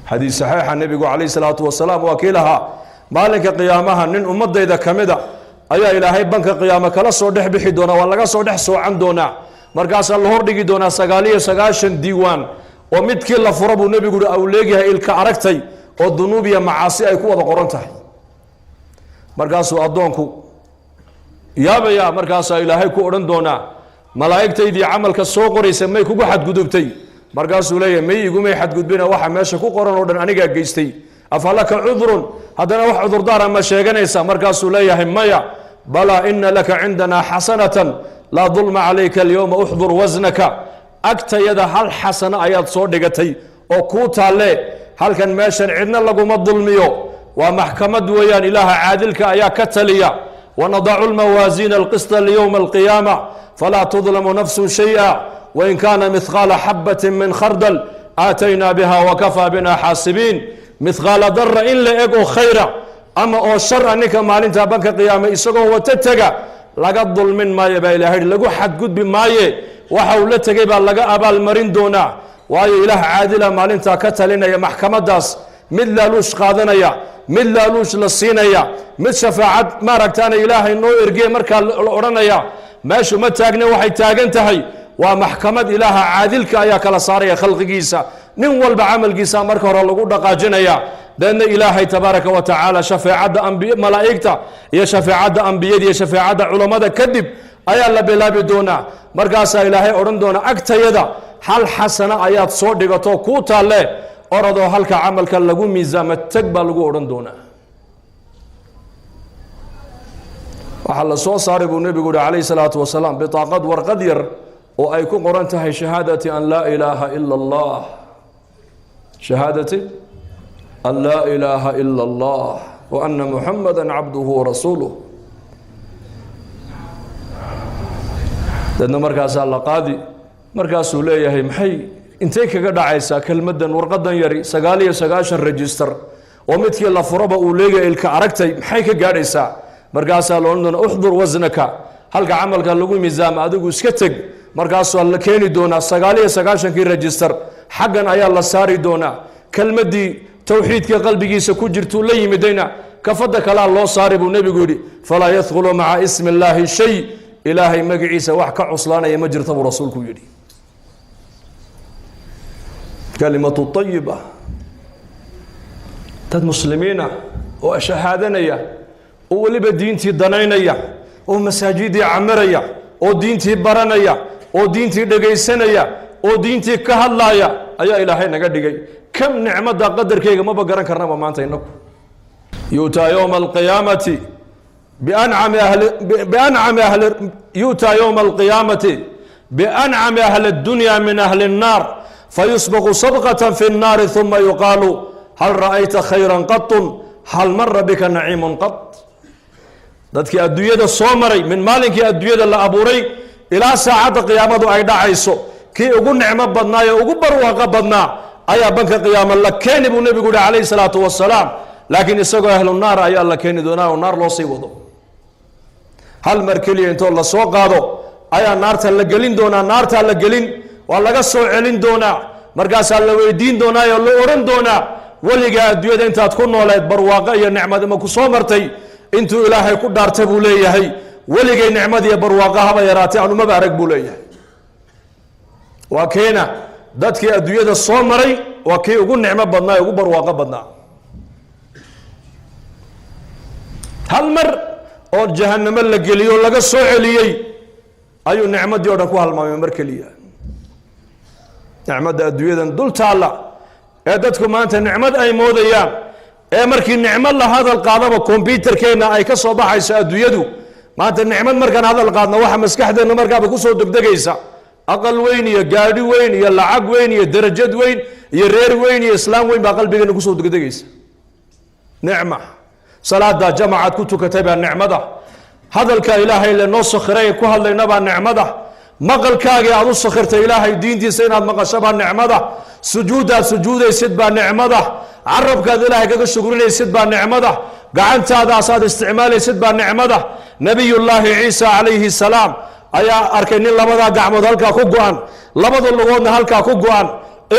Xadiis saxiixa nebigu calayhi salaatu wasalaam waa kii lahaa: maalinka qiyaamaha nin ummadayda ka mida ayaa Ilaahay banka qiyaamo kala soo dhex bixi doonaa, waa laga soo dhex soocan doonaa. Markaasaa la hordhigi doonaa 99 diiwaan oo midkii la furo buu nebigu uhi au leegyahay ilka aragtay oo dunuub iyo macaasi ay ku wada qoran tahay. Markaasuu addoonku yaabaya. Markaasaa Ilaahay ku odhan doonaa: "Malaa'igtaydii camalka soo qoraysa may kugu xadgudubtay?" Markaasuu leeyahay: "May, igumay xadgudbina, waxa meesha ku qoran oo dhan anigaa geystay." "أفلك عذر?" Haddana wax cudurdaara ma sheeganaysa? Markaasuu leeyahay: "Maya." "بلى، إن لك عندنا حسنة، لا ظلم عليك اليوم، احضر وزنك." Agtayada hal xasano ayaad soo dhigatay oo kuu taalle halkan. Meeshan cidna laguma dulmiyo, waa maxkamad weeyaan, Ilaaha caadilka ayaa ka taliya. ونضع الموازين القسط ليوم القيامة فلا تظلم نفس شيئا، وإن كان مثقال حبة من خردل آتينا بها وكفى بنا حاسبين. مثقال ذرة in la eg oo khayra ama oo shar a ninka maalinta banka qiyaame isagoo wata tega, laga dulmin maayo baa Ilahay, lagu xadgudbi maaye. Waxa uu la tegay baa laga abaalmarin doonaa, waayo Ilaah caadila maalintaa ka talinaya maxkamadaas. Mid laaluush qaadanaya, mid laaluush la siinaya, mid shafaacad maaragtaana Ilaahay noo ergeye markaa la odhanaya meeshu ma taagne. Waxay taagan tahay waa maxkamad, Ilaaha caadilka ayaa kala saaraya khalqigiisa. Nin walba camalkiisa marka hore lagu dhaqaajinaya, deedna Ilaahay tabaaraka wa tacaala shafeecadda ambiy malaa'igta iyo shafeecadda ambiyada iyo shafeecadda culammada kadib ayaa la bilaabi doonaa. Markaasaa Ilaahay odhan doonaa: "Agtayada hal xasana ayaad soo dhigato kuu taalle, orodoo halka camalka lagu miisaamo teg," baa lagu odhan doonaa. Waxaa la soo saaray buu nebigu yihi calayhi salaatu wasalaam bitaaqad, warqad yar oo ay ku qoran tahay شهادة أن لا إله إلا الله، شهادة أن لا إله إلا الله وأن محمدا عبده ورسوله. Deedna markaasaa la qaadi. Markaasuu leeyahay: "Maxay, intay kaga dhacaysaa kelmaddan, warqadan yari, 99 register oo midkii la furaba uu leegaya ilka aragtay, maxay ka gaadhaysaa?" Markaasaa la odhan doonaa: "احضر وزنك, halka camalka lagu miisaama adigu iska teg." Markaasuu la keeni doonaa 99-kii register, xaggan ayaa la saari doonaa. Kelmaddii towxiidka qalbigiisa ku jirtuu la yimidayna kafadda kalaa loo saari buu nebigu yidhi. فلا يثقل مع اسم الله شيء. Ilaahay magaciisa wax ka cuslaanaya ma jirta buu rasuulku yidhi. كلمة طيبة. Dad muslimiina oo shahaadanaya oo weliba diintii danaynaya oo masaajidii camiraya oo diintii baranaya oo diintii dhegaysanaya oo diintii ka hadlaaya ayaa Ilaahay naga dhigay. Kam nicmadda qadarkeyga maba garan karnaba maanta inaku. يؤتى يوم القيامة بأنعم أهل بأنعم أهل يؤتى يوم القيامة بأنعم أهل الدنيا من أهل النار، فيسبغ سبغة في النار، ثم يقال: هل رأيت خيرا قط؟ هل مر بك نعيم قط؟ Dadkii adduunyada soo maray, min maalinkii adduunyada la abuuray ilaa saacadda qiyaamadu ay dhacayso, kii ugu nicmo badnaa ee ugu barwaaqo badnaa ayaa banka qiyaamo la keeni buu nebigu yihi calayhi salaatu wasalaam. Laakiin isagoo ahlu naar ayaa la keeni doonaa oo naar loo sii wado. Hal mar keliya intoo la soo qaado ayaa naarta la gelin doonaa. Naartaa la gelin, waa laga soo celin doonaa. Markaasaa la weydiin doonaa oo la odhan doonaa: "Weligaa adduunyada intaad ku nooleed barwaaqo iyo nicmad ma ku soo martay?" Intuu Ilaahay ku dhaarta buu leeyahay: "Weligay nicmad iyo barwaaqo haba yaraatay anumaba arag," buu leeyahay. Waa keena dadkii adduunyada soo maray waa kii ugu nicmo badnaa ee ugu barwaaqo badnaa. Hal mar oo jahanamo la geliyo laga soo celiyey ayuu nicmadii o dhan ku halmaamay mar keliya. Nicmadda adduunyadan dul taalla ee dadku maanta nicmad ay moodayaan, ee markii nicmad la hadal qaadaba kombyutarkeenna ay ka soo baxayso adduunyadu, maanta nicmad markaan hadal qaadno waxa maskaxdeenna markaaba kusoo degdegaysa aqal weyn iyo gaadhi weyn iyo lacag weyn iyo darajad weyn iyo reer weyn iyo islaam weyn baa qalbigeena kusoo degdegaysa. Nicma salaada jamacaad ku tukatay baa nicmada. Hadalka Ilaahay lenoo sakhiray ku hadlayna baa nicmada. Maqalkaagii aad u sakhirtay Ilaahay diintiisa inaad maqasho baa nicmada. Sujuuddaad sujuudaysid baa nicmada. Carabkaad Ilaahay kaga shukrinaysid baa nicmada. Gacantaadaasaad isticmaalaysid baa nicmada. Nabiyullaahi Ciisa calayhi salaam ayaa arkay nin labadaa gacmood halkaa ku go-an, labada lugoodna halkaa ku go-an,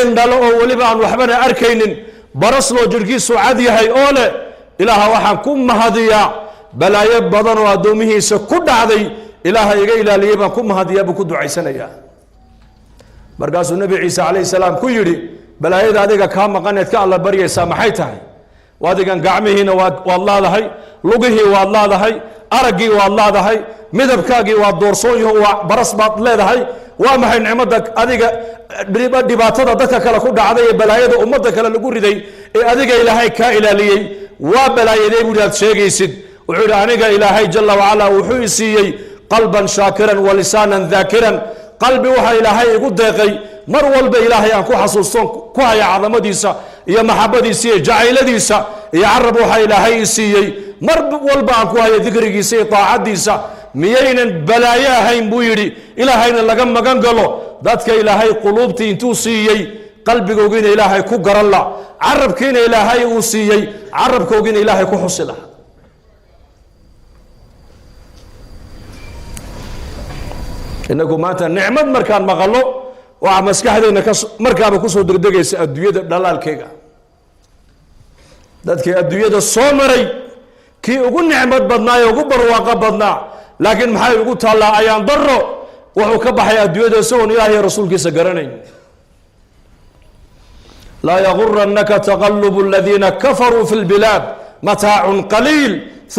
indhalo oo weliba aan waxbana arkaynin. Barasloo jidhkiisu cad yahay oo leh, Ilaaha waxaan ku mahadiyaa balaayo badan oo addoomihiisa ku dhacday Ilaaha iga ilaaliyey baan ku mahadiyaa, buu ku ducaysanayaa. Markaasuu Nebi Ciise calayhi salaam ku yidhi, balaayada adiga kaa maqaneed ka Alla baryaysaa maxay tahay? Adigan gacmihiina waad laadahay, lugihii waad laadahay, araggii waad laadahay, midabkaagii waa doorsoon yaho, waa baras baad leedahay. Waa maxay nicmadda adiga, dhibaatada dadka kale ku dhacday ee balaayada ummadda kale lagu riday ee adiga Ilaahay kaa ilaaliyey waa balaayadee, buu aad sheegaysid? Wuxuu yidhi, aniga Ilaahay jalla wacala wuxuu i siiyey qalban shaakiran wa lisaanan daakiran. Qalbi waxaa Ilaahay igu deeqay mar walba Ilaahay aan ku xasuustoon ku haya cadamadiisa iyo maxabadiisa iyo jacayladiisa, iyo carab waxaa Ilaahay i siiyey mar walba aan ku haya dikrigiisa iyo taacadiisa. Miyaynan balaayo ahayn, buu yidhi, Ilaahayna laga magan galo dadka Ilaahay quluubtii intuu siiyey qalbigoogiina Ilaahay ku garan la, carabkiina Ilaahay uu siiyey carabkoogiina Ilaahay ku xusi laha? Inagu maanta nicmad markaan maqalo, waxaa maskaxdeenna ka markaaba kusoo degdegaysa adduunyada dhalaalkeega. Dadkii adduunyada soo maray kii ugu nicmad badnaa ee ugu barwaaqo badnaa, laakiin maxay ugu taallaa? Ayaan daro, wuxuu ka baxay adduunyada isagoon Ilaah iyo rasuulkiisa garanayn. Laa yagurannaka taqalubu aladiina kafaruu fi lbilaad, mataacun qaliil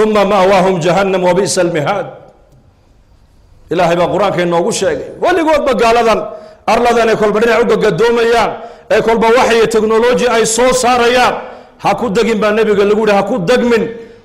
uma ma'waahum jahannam wabi'sa almihaad. Ilaahay baa Qur-aanka inoogu sheegay weligoodba gaaladan arladan ay kolba dhinac u gagadoomayaan ee kolba waxyo technology ay soo saarayaan. Ha ku degin, baa nebiga lagu yihi, ha ku degmin.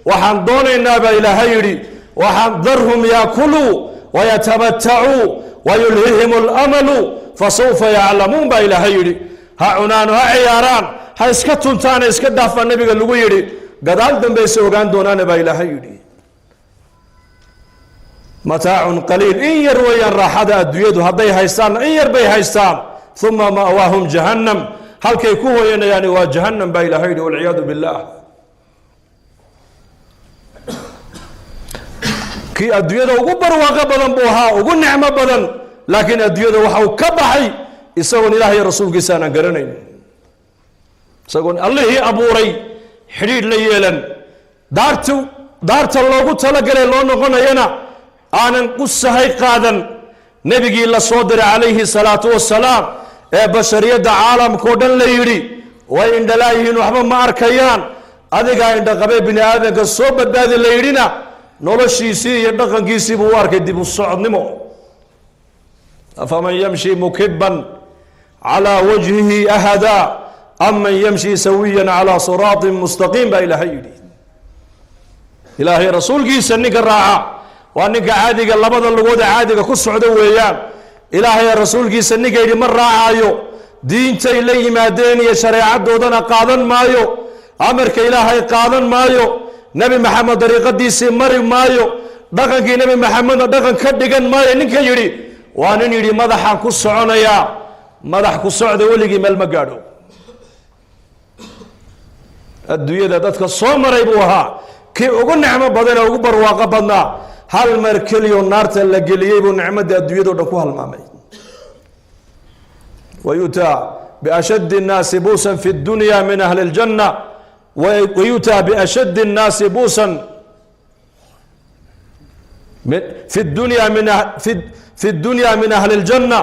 Waxaan doonaynaa, baa Ilaahay yidhi, waxaan darhum yaakuluu wayatamatacuu wayulhihim alamalu fasawfa yaclamuun, baa Ilaahay yidhi. Ha cunaano, ha ciyaaraan, ha iska tuntaana, iska dhaaf, baa nebiga lagu yidhi. Gadaal dambayse ogaan doonaana, baa Ilaahay yidhi. Mataacun qaliil, in yar weeyaan raaxada adduunyadu hadday haystaanna in yar bay haystaan. Uma ma'waahum jahannam, halkay ku hooyanayaani waa jahannam, baa Ilahay yidhi, walciyaadu billah. Kii adduunyada ugu barwaaqo badan buu ahaa, ugu nicmo badan, laakiin adduunyada waxa uu ka baxay isagoon Ilaah iyo rasuulkiisa aanan garanayn, isagoon Allihii abuuray xidhiidh la yeelan, daartu daarta loogu talagalay loo noqonayana aanan u sahay qaadan, nebigii la soo diray calayhi salaatu wasalaam ee bashariyadda caalamkao dhan la yidhi way indhalaayihiin, waxba ma arkayaan, adigaa indhaqabee bini aadamka soo badbaadi la yidhina, noloshiisii iyo dhaqankiisii buu u arkay dib u socodnimo. Afaman yamshi mukiban calaa wajhihi ahadaa aman yamshi sawiyan calaa siraatin mustaqiim, baa Ilaahay yidhi. Ilaahay rasuulkiisa ninka raaca waa ninka caadiga labada lugood ee caadiga ku socda weeyaan. Ilaahay rasuulkiisa ninka yidhi ma raacaayo, diintay la yimaadeen iyo shareecadoodana qaadan maayo, amarka Ilaahay qaadan maayo, Nebi Maxamed dariiqadiisii mari maayo, dhaqankii Nebi Maxamedna dhaqan ka dhigan maayo ninka yidhi, waa nin yidhi madaxaan ku soconayaa. Madax ku socda weligii meel ma gaadho. Adduunyada dadka soo maray buu ahaa kii ugu nicmo badan ee ugu barwaaqo badnaa. Hal mar keliyo naarta la geliyey buu nicmadii adduunyado dhan ku halmaamay. Wayu'taa biashaddi الnaasi buusan fi اdunya min ahli اljanna, wayu'taa biashaddi الnaasi buusan fi dunya min fi اdunya min ahli اljanna,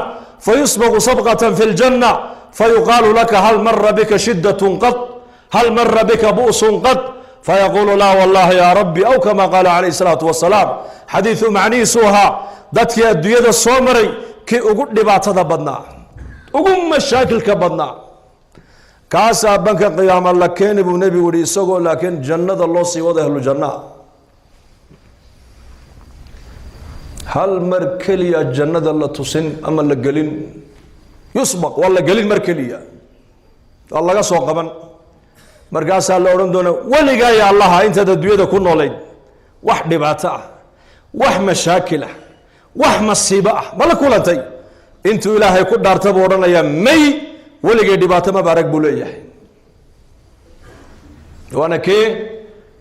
fayusbaqu sabqة fi اljanna, fayuqaalu laka hal mara bika shidaة qad, hal mara bika bu'sun qad? Fayaqulu laa wallahi ya rabbi, aw kama qaala calayh الsalaatu wasalaam. Xadiidu macnihiisu ahaa dadkii adduunyada soo maray kii ugu dhibaatada badnaa, ugu mashaakilka badnaa, kaasaa banka qiyaama la keeni, buu nebigu yihi, isagoo laakiin jannada loo sii wado, ahlu jannaa. Hal mar keliya jannada la tusin ama la gelin, yusbaq, waa la gelin mar keliya, waa laga soo qaban. Markaasaa la odhan doona, weligaa ya Allaha intaad adduunyada ku noolayd wax dhibaato ah, wax mashaakil ah, wax masiibo ah ma la kulantay? Intuu Ilaahay ku dhaarta buu odhanayaa, may, weligay dhibaato maba arag, buu leeyahay. Waana kee?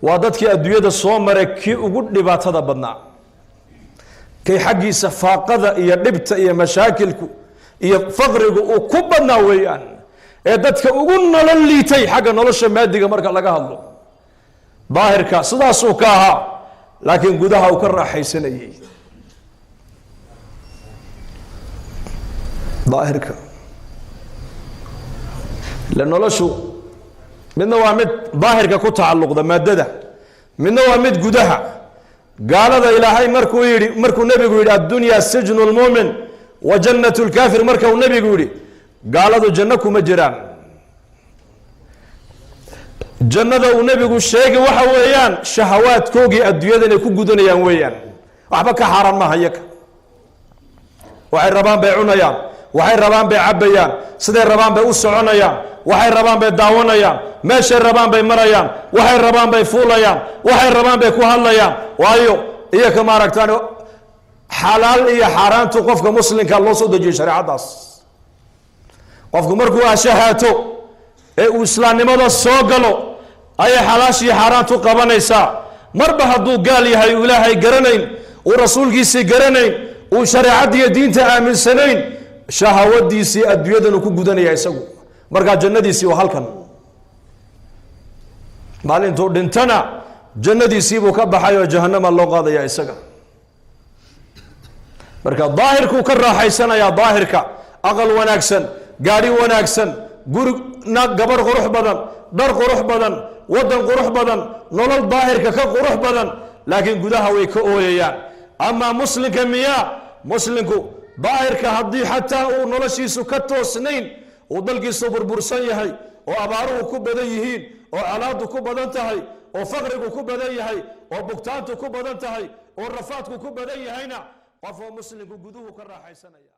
Waa dadkii adduunyada soo maray kii ugu dhibaatada badnaa, kay xaggiisa faaqada iyo dhibta iyo mashaakilku iyo faqrigu uu ku badnaa weeyaan. Ee dadka ugu nolol liitay xagga nolosha maadiga marka laga hadlo, daahirka sidaasuu ka ahaa, laakiin gudaha uu ka raaxaysanayey. Daahirka ile noloshu midna waa mid daahirka ku tacalluqda, maadada, midna waa mid gudaha. Gaalada Ilaahay markuu yidhi, markuu nebigu yidhi "Addunya sijnu lmuumin wa jannat lkaafir", marka uu nebigu yidhi, gaaladu janno kuma jiraan. Jannada uu nebigu sheegay waxa weeyaan shahawaadkoogii adduunyada inay ku gudanayaan weeyaan. Waxba ka xaaraan maaha iyaka. Waxay rabaan bay cunayaan, waxay rabaan bay cabbayaan, siday rabaan bay u soconayaan, waxay rabaan bay daawanayaan, meeshay rabaan bay marayaan, waxay rabaan bay fuulayaan, waxay rabaan bay ku hadlayaan. Waayo, iyaka maaragtaan xalaal iyo xaaraantu qofka muslimka loo soo dejiyey shareecadaas. Qofku markuu ashahaato ee uu islaamnimada soo galo ayay xalaashii xaaraantu qabanaysaa. Marba hadduu gaal yahay, uu Ilaahay garanayn, uu rasuulkiisii garanayn, uu shareecaddiiyo diinta aaminsanayn, shahawadiisii adduunyadan ku gudanaya isagu. Markaa jannadiisii waa halkan. Maalintuu dhintana jannadiisiibuu ka baxay oo jahanama loo qaadaya isaga. Marka daahirkuu ka raaxaysanayaa, daahirka: aqal wanaagsan, gaadhi wanaagsan, guri, gabarh qurux badan, dhar qurux badan, waddan qurux badan, nolol daahirka ka qurux badan, laakiin gudaha way ka ooyayaan. Amaa muslimka miyaa? Muslimku daahirka haddii xataa uu noloshiisu ka toosnayn, uu dalkiisu burbursan yahay, oo abaaruhu ku badan yihiin, oo colaadu ku badan tahay, oo faqrigu ku badan yahay, oo bugtaantu ku badan tahay, oo rafaadku ku badan yahayna, qofoo muslimku guduhu ka raaxaysanaya.